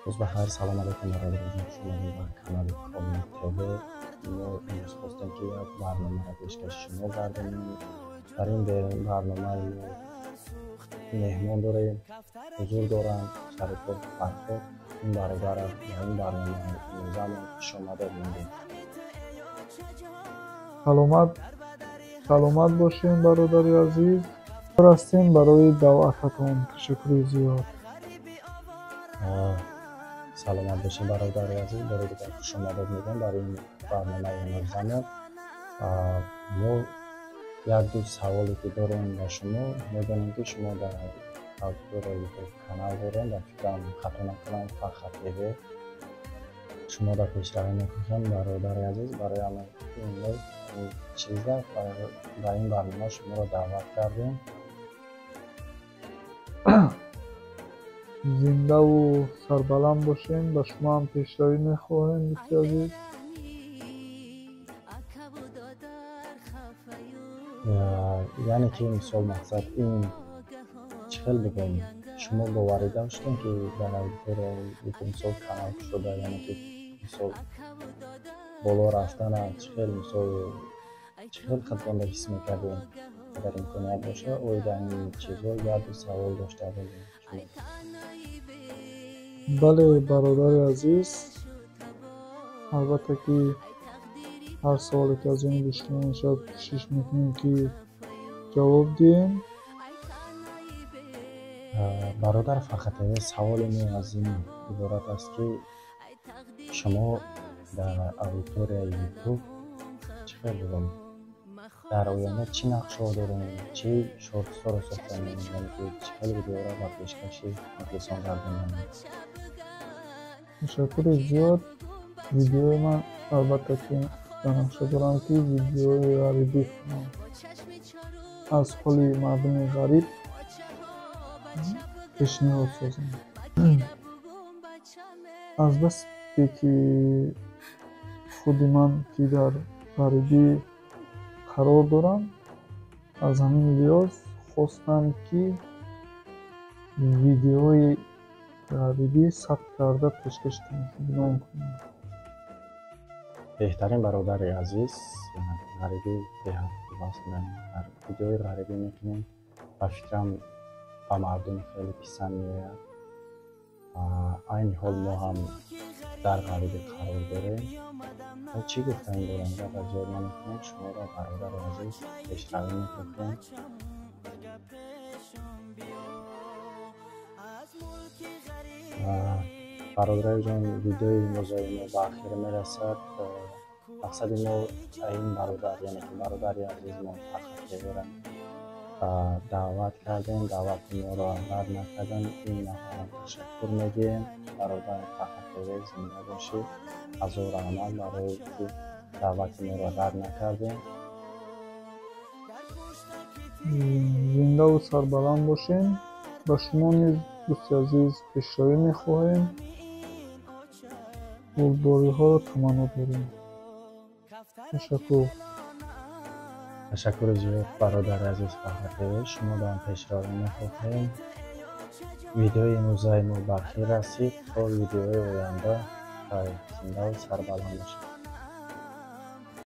Рӯз бахайр, салом алейкум, бародарон. Хуш омадед ба канали Комил ТВ. Мо имрӯз хостем, ки як барномаро пешкаши шумо гардонем. Дар ин барномаи мо меҳмон дорем, ҳузур доранд Шарифов Фарҳод. Ин бародарро дар ин барномаи имрӯзамон хуш омадед мегӯем. Саломат, саломат бошем, бародари азиз. Ҳастем барои даъвататон. Ташаккури зиёд. Саломат бошед, бародари азиз. Бори дигар хуш омадед мегӯям дар ин барномаи имрӯзамон. Мо як-ду саволе ки дорем ба шумо. Медонем, ки шумо дар аудиторияи Ютуб канал дорем, дар фикрам, хато накунам, Фарха ТВ. Шумо дар пешравӣ мекӯшам, бародари азиз. Барои ҳама ин чиза ба ин барнома шуморо даъват кардем. Зиндаву сарбаланд бошем. Ба шумо ҳам пешравӣ мехоҳем, дӯсти азиз. Яъне ки, мисол, мақсад ин чӣ хел бигӯем, шумо боварӣ доштем, ки дар аудиторияи Ютуб, мисол, канал кушода, яъне ки, мисол, боло рафтана чӣ хел, мисол, чӣ хел худтонро ҳис мекардем? Агар имконият боша, оида ин чизҳо як-ду савол дошта будем. Бале, бародари азиз, албатта ки ҳар саволе ки аз ҷониби шумо мешавад, кӯшиш мекунем, ки ҷавоб диҳем. Бародар Фарха ТВ, саволи мо аз ин иборат аст, ки шумо дар аудиторияи Ютуб, чӣ хел бигӯям, дар оянда чӣ нақшаҳо дорем, чӣ шортсҳоро сохтанем, яъне ки чӣ хел видеоро ба пешкаши мухлисон гардонем? Ташаккури зиёд. Видеои ман, албатта ки дар нақша дорам, ки видеои ғарибӣ кунам, аз ҳоли мардуми ғариб пешниҳод созам. Аз басте ки худи ман ки дар ғарибӣ қарор дорам, аз ҳамин лиҳоз хостам, ки видеои ғарибӣ сабт карда, пешкаши тамошобинон кунам. Беҳтарин, бародари азиз. Ғарибӣ беҳад хуб аст. Дар видеои ғарибӣ мекунем, ба фикрам, ба мардум хеле писанд меояд. Айни ҳол мо ҳам дар ғарибӣ қарор дорем. Чӣ гуфтанӣ дорем, гапа зиёд намекунем. Шуморо, бародари азиз, пешравӣ мекунем. Бародари ҷон, видеои имрӯзаи мо ба ахир мерасад. Мақсади мо ин бародар, яъне ки бародари азизмон Фарха ТВра даъват кардем, даъвати моро рад накардан. Ин нафарам ташаккур мегӯем. Бародари Фарха ТВ, зинда бошӣ, ҳазор раҳмат барое ки даъвати моро рад накардем. Зиндаву сарбаланд бошем. Ба шумо низ, дӯсти азиз, пешравӣ мехоҳем, бурдбориҳоро таманно дорем. Ташаккур. Ташаккури зиёд, бародари азиз Фарха ТВ. Шуморо пешравӣ мехоҳем. Видеои имрӯзаи мо ба ахир расид. То видеои оянда, хайр, зиндаву сарбаланд бошед.